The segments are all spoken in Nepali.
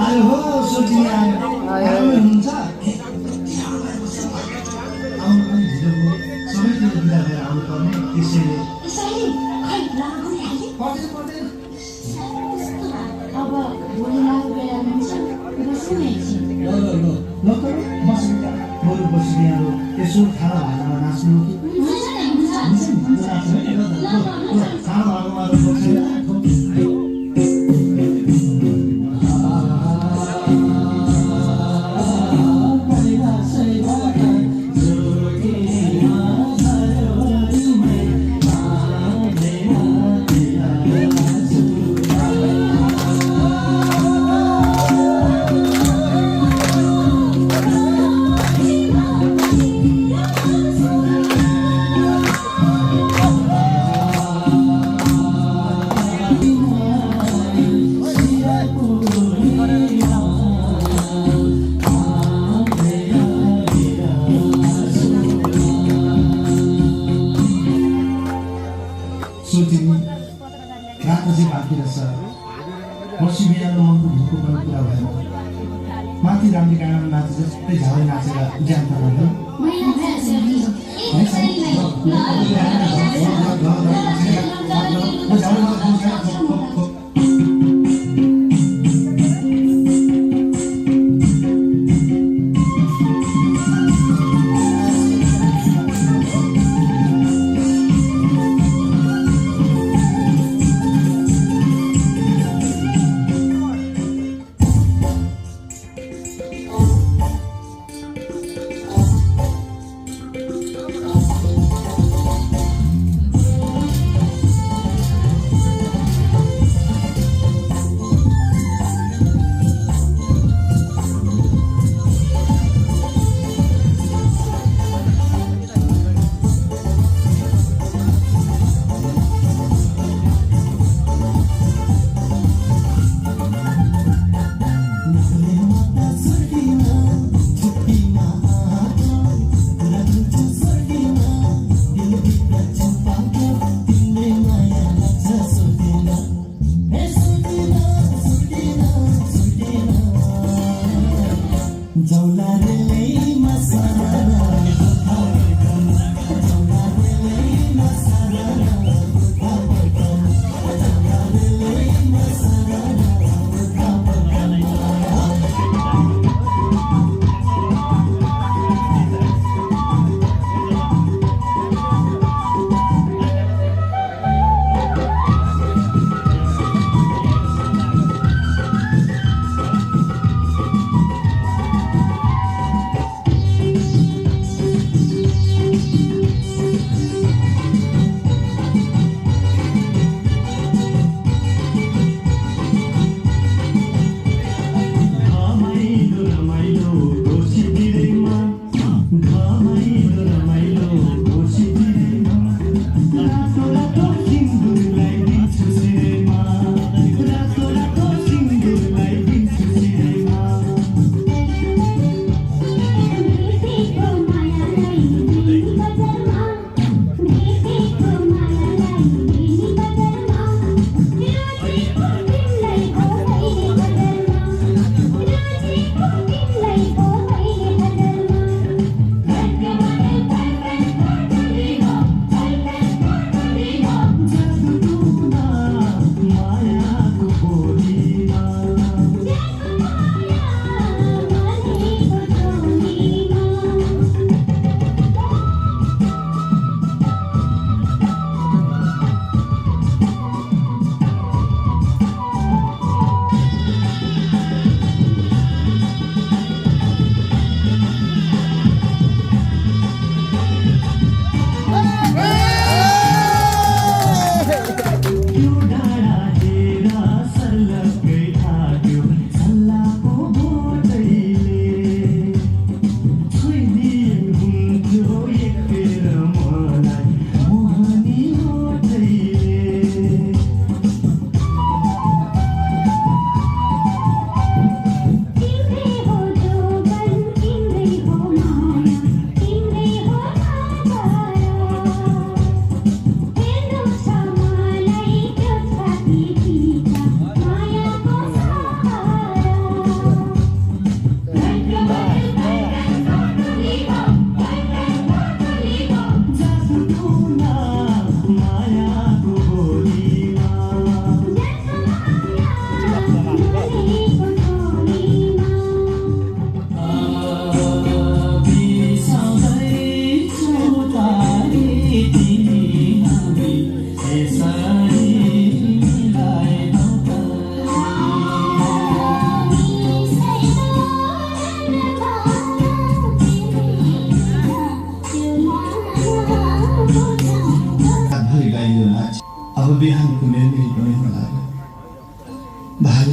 आयो हो सोचिने आयो हुन्छ आउनु पनि ढिलो भयो सबैतिर बिदा भएर आउनु पर्ने त्यसैले पर्दैन अब भोलि लाग्नु बेला हुन्छ बरु बसी यहाँ यसो खाना भाँडामा नाच्नु कि खाना भाँडामा रातो चाहिँ बाँकी रहेछ पर्सि बिहान मनको भुको पनि पुरा भएन माथि राम्री काँडामा नाचे जस्तै झाडै नाचेर ज्यान त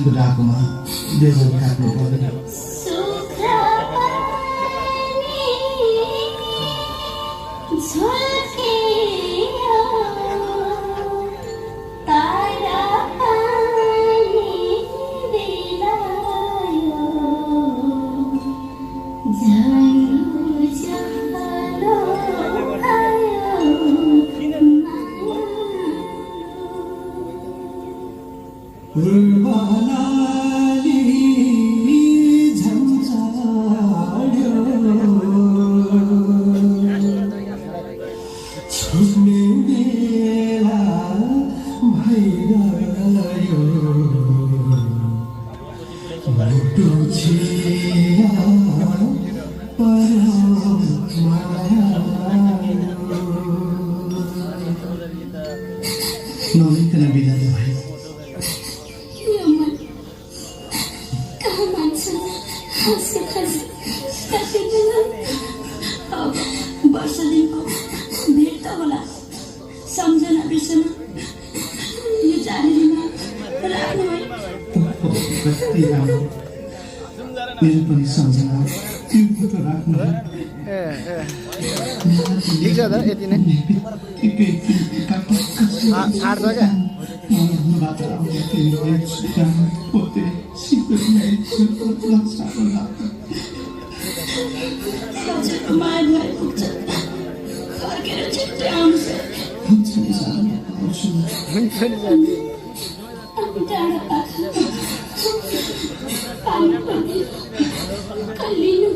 माथिको डाकोमा देवल काट्नु पर्दैन। सुख पानी झल्कियो तारा पानी दिलायो झन्डु झलो आयो उर्वलाली झन्झाड्यो छुट्ने बेला भइरह्यो मुटु छिया नमिकन बिदाले भयो। यो मन कहाँ मान्छ हाँसे हाँसे काटेर अब वर्ष दिनको भेट त होला सम्झना बिर्सना यो जानेरीमा राख्नु है कति राम्रो मेरो पनि सम्झना त्यो फोटो राख्नु ठिक छ त यति नै 8 छ क्या हजुरको माया भए पुग्छ फर्केर छिट्टै आउँछ अनि डाँडा पाखा पानी पर्ने कलिलो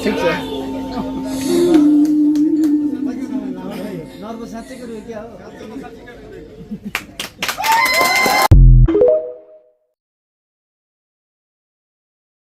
ठिक छ नर्भस साँच्चैको के हो